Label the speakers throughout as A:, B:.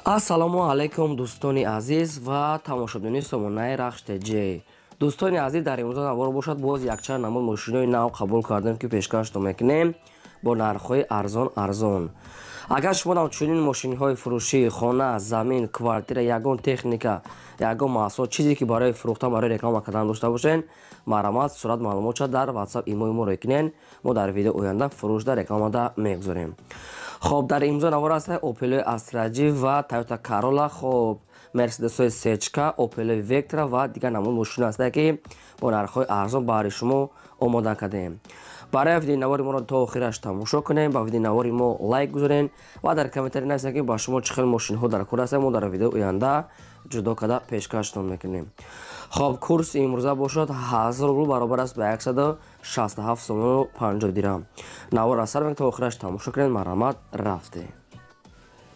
A: Ассалому алайкум, дӯстони азиз ва тамошобинони сомонаи Рахш ТЖ. Дӯстони азиз, дар имрӯза навор бошад, боз якчанд намуд мошинои нав қабул кардем, ки пешкаштон мекунем бо нархҳои арзон арзон. Агар шумо нам чунин мошинҳои фурӯшӣ, хона, замин, квартира, ягон техника, ягон маҳсулот, чизе ки барои фурӯхтан, барои реклама кардан дошта бошед, марҳамат, сурат маълумотша дар WhatsApp, имои мо рой кунед. Мо дар видео оянда фурӯшда, рекламада мегузорем. Хоб, дар имзо навор аст Opel Astra G ва Toyota Corolla, хоб, Mercedes Сечка, Opel Vectra ва дигар намуд мошин аст, ки бо нархҳои арзон баҳри шумо омода кардем. Барои видеои навори моро то охираш тамошо кунем, ба видеои навори мо лайк гузорен ва дар комментарий нависед, ки ба шумо чӣ хел мошинҳо дар кор ҳастанд. Мо дар видеои оянда ҷудо карда пешкаштон мекунем. Хоб, курси имрӯза бошад 1000 рубл, баробар аст ба 167 сомону 50 дирам. Навор аз сар то охираш тамошо кунед, марҳамат, рафте.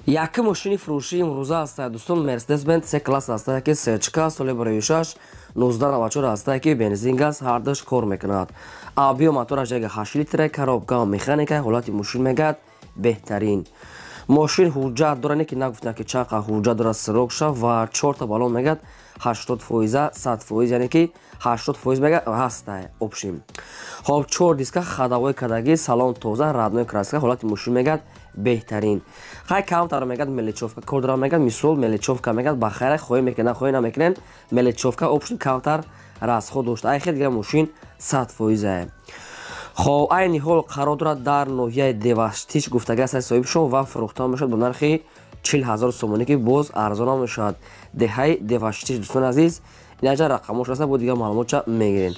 A: Якум мошини фурӯшии имрӯза аст, дӯстон, Mercedes Benz C класс аст, ки сечка, соли 2006, 1994 аст, ки бензин, газ ҳардуш кор мекунад. Объём мотораш 1,8 литра, коробка механика, ҳолати мошин мегӯяд беҳтарин. Мошин ҳуҷҷат дорад, не ки нагуфтам, ки чанд ҳуҷҷат дорад, срок ша ва чорта баллон мегӯяд 80%, 100%, яъне ки 80% мегӯяд ҳаста общем. Хоб, чор диска, ходовой кадаги, салон тоза, родной краска, ҳолати мошин мегӯяд беҳтарин. Хай, камтар мегӯяд мелочёвка кор дорад, мегӯяд, мисол, мелочёвка мегӯяд ба хайра хоҳӣ мекунед, хоҳӣ намекунед, мелочёвка общем камтар расход дошта. Ай хел дигар мошин 100%. Хоб, айни ҳол қарор дорад дар ноҳияи Деваштич, гуфтага аст соҳибшон, ва фурӯхта мешавад бо нархи 40 000 сомонӣ, ки боз арзонам мешавад. Деҳаи Деваштич, дӯстони азиз, инаҷа рақамош аст, бо дигар маълумотча мегирем.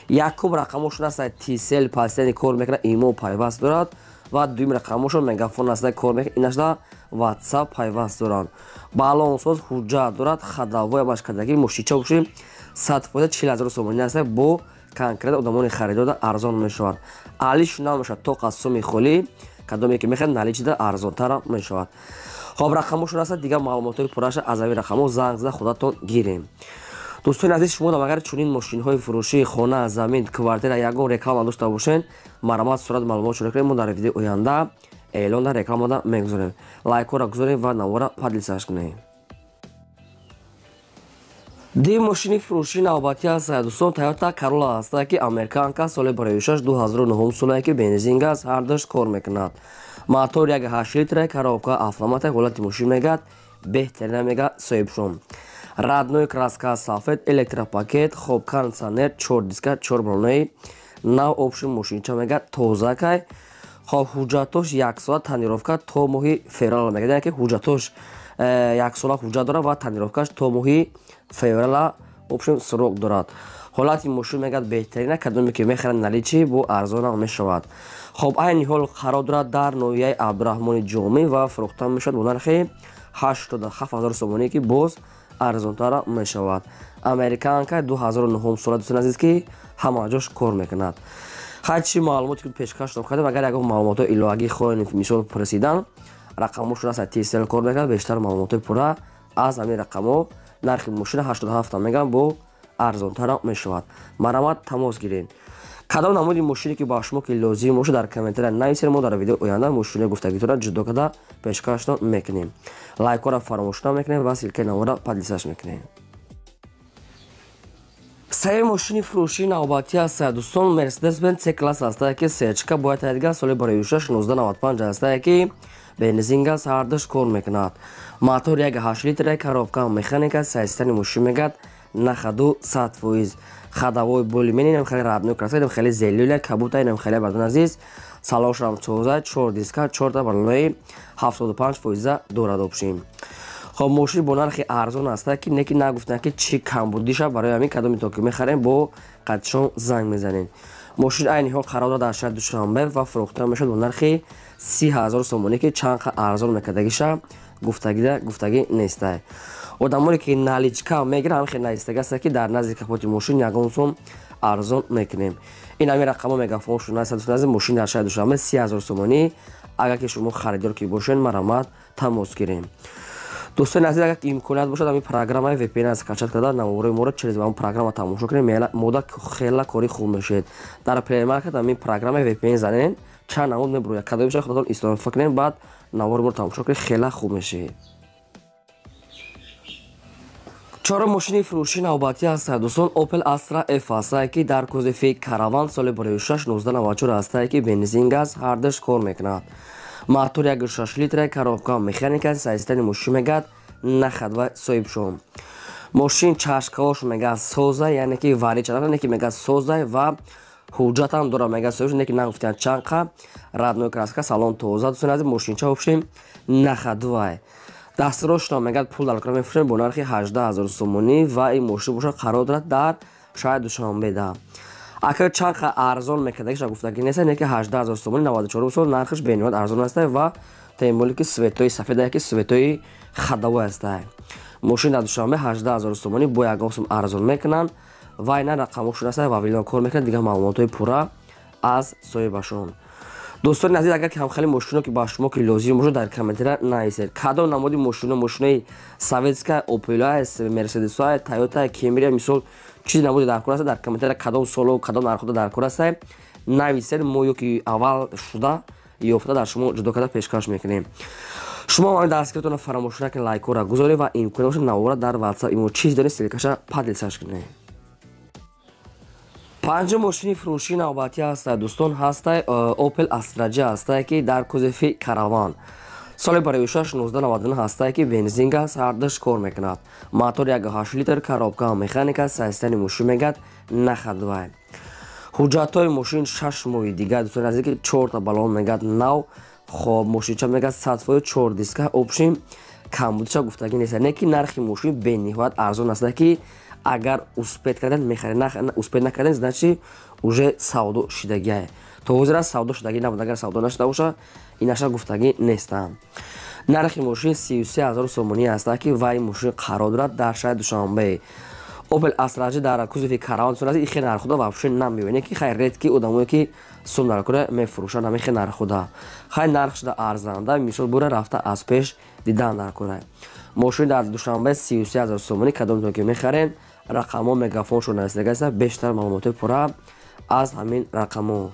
A: Якум рақамошон аст, Tcell пасяни кор мекунад, имо пайваст дорад, ва дуюм рақамошон мегафон аст, кор мекунад, инашда WhatsApp пайваст доранд. Баллонсоз, ҳуҷҷат дорад, ходовой ҳамаш кардагӣ, мошинча боши 100%, 40 000 сомонӣ аст. Бо конкрет одамони харидода арзон мешавад. Алиш намешавад, то қассуми холӣ, кадоме ки мехоҳад, наличида арзонтар мешавад. Хоб, рақамошон аст, дигар маълумотҳои пурраша аз ҳамин рақамҳо занг зада худатон гирем. Дӯстони азиз, шумо агар чунин мошинҳои фурӯшии, хона, замин, квартира, ягон реклама дошта бошед, марҳамат, сурат маълумот шура кунед. Мо дар видеои оянда эълон дар рекламада мегузорем. Лайкҳоро гузорем ва навора поделиться ш кунем. Ди мошини фурӯшии навбатӣ аст, дӯстон, Toyota Corolla аст, ки американка, соли 2006, 2009 солае, ки бензин, газ ҳардуш кор мекунад. Мотор 1,8 литра, коробка автомата, ҳолати мошин мегӯяд беҳтарина, мегӯяд соҳибшон. Родной краска, сафед, электропакет, хоб, кондитсионер, чор диска, чор баллонаи нав, общем мошинча мегӯяд тозакай. Хоб, ҳуҷҷатош яксола, тонировка то моҳи феврал мегӯяд, яъне ки ҳуҷҷатош яксола ҳуҷҷат дорад ва тонировка ш то моҳи феврала общем срок дорад. Ҳолати мошин мегӯяд беҳтарина, кадоме ки мехарад, наличный бо арзонам мешавад. Хоб, айни ҳол қарор дорад дар ноҳияи Абдураҳмони Ҷомӣ ва фурӯхта мешавад бо нархи 87 000 сомонӣ, ки боз арзонтар мешавад. Американка, 2009 сола, дӯстони азиз, ки ҳама ҷош кор мекунад. Ҳар чи маълумоте ки пешкаштон кардем, агар ягон маълумотҳои иловагӣ хоҳем, мисол, пурсидан, рақамошон аст, Tcell кор мекунад. Бештар маълумотҳои пурра аз ҳамин рақамҳо. Нархи мошина 87 мегӯям, бо арзонтар мешавад. Марҳамат, тамос гиред. Кадом намуди мошине ки ба шумо ки лозим бошад, дар комментария нависед. Мо дар видеои оянда мошинои гуфтагитонро ҷудо карда пешкаштон мекунем. Лайкҳоро фаромӯш намекунем ва ссылка и навора поделиться ш мекунем. Сеи мошини фурӯшии навбатӣ аст, дӯстон, Mercedes Benz C класс аст, ки сечка бояд дигар, соли 2006, 1995 аст, ки бензин, газ ҳардуш кор мекунад. Мотор 1,8 литра, коробка механика, состояние мошин мегӯяд на ходу 100%, ходовой более-менее, инам хеле родной краска, инам хеле зелёная, кабута, инам хеле, бардон азиз, салоншам тоза, чор диска, чорта баллонаи 75% дорад общем. Хоб, мошин бо нархи арзон аст, ки неки нагуфтанд, ки чӣ камбудиша. Барои ҳамин кадоме то ки мехарем, бо қадшон занг мезанем. Мошин айни ҳол қарор дорад дар шаҳри Душанбе ва фурӯхта мешавад бо нархи 30 000 сомонӣ, ки чанд арзон мекардагиша гуфтагида гуфтагӣ нестай. Одамоне ки наличка мегиранд, ҳам хел наистага аст, ки дар назди капоти мошин ягон сум арзон мекунем. Ин ҳамин рақамҳо, мегафон шуна. Мошин дар шаҳри Душанбе 30 000 сомонӣ. Агар ки шумо харидор ки бошед, марҳамат, тамос гирем. Дӯстони азиз, агар имконият бошад, ҳамин программаи VPN скачать карда, навораи моро через ҳамон программа тамошо кунем, мода хела кори хуб мешавед. Дар Play Market ҳамин программаи VPN занед, чанд намуд мебурояд, кадоме шуда худатон истифода кунед, баъд навори моро тамошо кунед, хела хуб мешавед. Чорум мошини фурӯши навбатӣ ҳаст, дӯстон, Opel Astra F ҳастае, ки дар кузови Караван, соли 2006, 1994 ҳастае, ки бензин, газ ҳардаш кор мекунад. Мотор 1,6 литра, коробка механика, состояни мошин мегад на ходовой соҳибшон. Мошин чашкаош мегад соза, яъне ки вари чана ки мегад соза ва ҳуҷҷатам дора, мегад соҳибшон, не ки нагуфтиян чанқа. Родной краска, салон тоза, дӯстони азиз, мошинча вообще на ходовой. Дастрошно мегад пул дар кора мефурӯшем бо нархи 18 ҳазор сомонӣ ва ин мошин бошад қарор дорад дар шаҳри Душанбеда. Агар чанд қа арзон мекардагиша гуфтагӣ нест, не ки 18 ҳазор сомонӣ, 94 сол, нархаш бениҳоят арзон аст ва тем более ки цветои сафеда, ки цветои ходовой аст. Мошин дар Душанбе 18 ҳазор сомонӣ, бо ягон сум арзон мекунанд ва ина рақамошон аст ва вилон кор мекунад, дигар маълумотҳои пурра аз соҳибашон. Дӯстони азиз, агар ки ҳамхели мошино ки ба шумо ки лозим бошад, дар комментария нависед, кадом намуди мошино: мошинои советская, Опелай, Мерседесай, Тойота, Кемрия, мисол, чизи намуди дар кор аст, дар комментария кадом соло, кадом нархода дар кор аст, нависед. Мо ё ки аввал шуда ёфта дар шумо ҷудо карда пешкаш мекунем. Шумо ҳамин дастгиритонро фаромӯш накунед, лайкҳоро гузоред ва имкон бошад, навора дар WhatsApp имо чиз доред, ссылкаша поделиться кунед. Панҷум мошини фурӯшии навбатӣ ҳаста, дӯстон, ҳастай Opel Astra J ҳастае, ки дар кузови Караван, соли 2006, 1999 ҳастае, ки бензин, газ ҳардаш кор мекунад. Мотор 1,8 литр, коробка механика, состояни мошин мегад на ходовой. Ҳуҷҷатҳои мошин 6 моҳи дигар, дӯстони азиз, ки чорта балон мегад нав. Хоб, мошинча мегад 100%, чор диска, общем, камбудиша гуфтагӣ нест, не ки нархи мошин бениҳоят арзон аст, ки агар успеть кардан мехаред, успеть накардан, значит, уже савдо шидагиае. То ҳозира савдо шудагӣ набуд. Агар савдо нашуда боша, инаша гуфтагӣ нестам. Нархи мошин 33 000 сомонӣ аст, ки вай мошин қарор дорад дар шаҳри Душанбе. Opel Astra J дар кузови Караван сурати ихе нархуда вообще намеёбед, ки хай редки одамое ки сум дар кора мефурӯшанд ҳамин хе нархуда. Хай нарх шуда арзанда, мисол, бура рафта аз пеш дидан дар кора. Мошин дар Душанбе 33 000 сомонӣ. Кадомтон ки мехарен, рақамҳо мегафоншон нависдагааст, бештар маълумотҳои пурра аз ҳамин рақамҳо.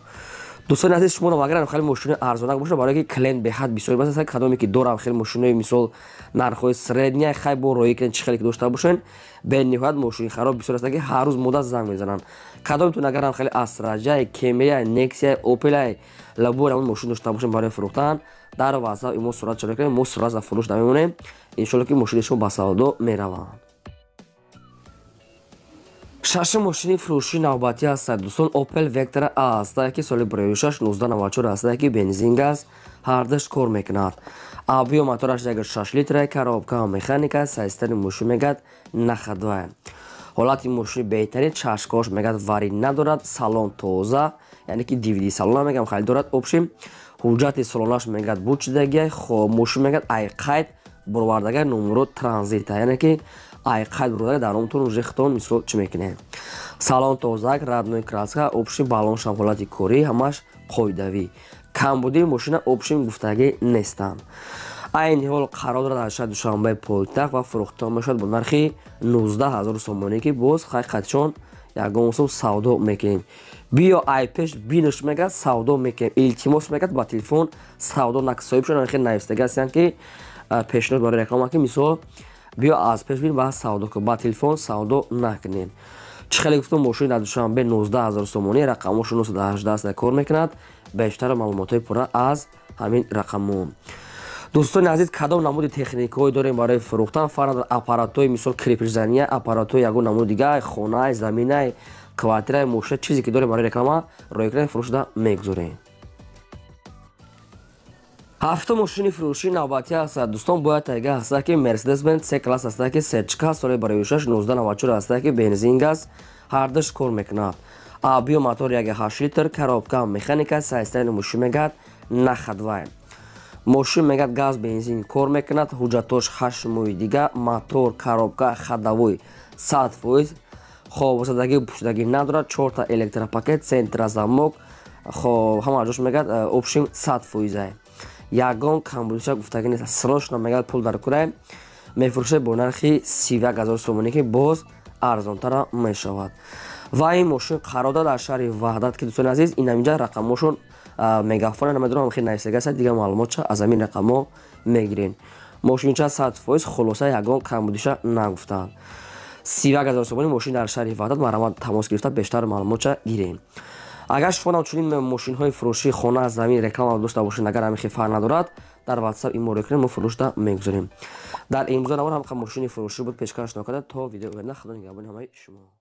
A: Дӯстони азиз, шумо агар хеле мошинои арзонак бошад, барое ки клиент беҳад бисёр бас, кадоме ки дорам хеле мошинои, мисол, нархҳои средняя, хай бо роӣ кунед, чӣ хеле ки дошта бошен. Бениҳоят мошинхаро бисёр аст, ки ҳар рӯз муддат занг мезананд. Кадомтон агарам хеле Астра Джай, Кемрия, Нексия, Опелай, лабори ҳамон мошин дошта бошем барои фурӯхтан, дар WhatsApp имо сурат чаро кунем, мо сурат за фурӯш намемонем. Иншолло, ки мошини шумо ба савдо мераванд. Шашум мошини фурӯшии навбатӣ ҳастад, дӯстон, Opel Vectra A ҳастае, ки соли 2006, 1994 ҳастае, ки бензин, газ ҳардаш кор мекунад. Объём мотораш 1,6 литра, коробка механика, состояни мошин мегад на ходовая. Ҳолати мошини беҳтарин, чашкош мегад вари надорад, салон тоза, яъне ки DVD салона мегам хеле дорад. Общем, ҳуҷҷати солонаш мегад буд шудагия. Хоб, мошин мегад ай қайд буровардага, номеро транзита, яъне ки ай қайд бурда дар омтон уже хитон, мисол, чӣ мекунем. Салон тозак, родной краска, общем, балоншам ҳолати корӣ, ҳамаш қоидавӣ. Камбудии мошина, общем, гуфтагӣ нестанд. Айни ҳол қарор дорад дар шаҳри Душанбе, пойтахт, ва фурӯхта мешавад бо нархи 19 ҳазор сомонӣ, ки боз хай қатишон ягон сум савдо мекунем. Биё ай пеш бинаш, мегад, савдо мекунем. Илтимос, мегад, ба телефон савдо нак, соҳиб шуда хел навистага ҳастанд, ки пешниҳод барои реклама, ки мисол, биё аз пеш бин ва савдо кун, ба телефон савдо накунем. Чӣ хеле гуфтам, мошин дар Душанбе 19 ҳазор сомонӣ, рақамҳошо 918 аст, кор мекунад. Бештар маълумотҳои пурра аз ҳамин рақамҳо. Дӯстони азиз, кадом намуди техникаҳое дорем барои фурӯхтан, фарқ надорад, аппаратҳои, мисол, кирпичзания, аппаратҳои ягон намуди дига, хонаи, заминаи, квартираи, мошина, чизе ки дорем барои реклама, рои кунем, фурӯшда мегузорем. Ҳафтум мошини фурӯшии навбатӣ ҳастад, дӯстон, бояд тайга ҳастад, ки Мерседес Бенз С класс ҳастад, ки сечка, соли 2006, 1994 ҳастад, ки бензин, газ ҳардаш кор мекунад. Объём мотор 1,8 литр, коробка механика, состояни мошин мегад на ходовая. Мошин мегад газ, бензин кор мекунад, ҳуҷҷатош 8 моҳи дига, мотор, коробка, ходовой 100%. Хоб, задагӣ пӯшидагӣ надорад, чорта электропакет, центрозамок, хоб, ҳама ҷош мегад, общем, 100%. Ягон камбудиша гуфтагӣ нест. Срочно мегад пул дар курай, мефурӯшад бо нархи 31 000 сомонӣ, ки боз арзонтара мешавад. Ва ин мошин қарор дорад дар шаҳри Ваҳдат, ки дӯстони азиз, ин ҳаминҷа рақамҳошон мегафона намедонам хеле нависага аст, дигар маълумотша аз ҳамин рақамҳо мегирен. Мошинча 100%, хулоса, ягон камбудиша нагуфтанд. 31 000 сомонӣ мошин дар шаҳри Ваҳдат. Марҳамат, тамос гирифта, бештар маълумотша гирем. Агар шумо ҳамчунин мошинҳои фурӯшӣ, хона, замин, реклама дошта бошед, агар ҳамин хел, фарқ надорад, дар WhatsApp имо кунед, мо фурӯшда мегузорем. Дар имрӯза навор ҳамқа мошини фурӯшӣ буд, пешкаш накарда. То видео оянда, худо нигаҳбони ҳамаи шумо.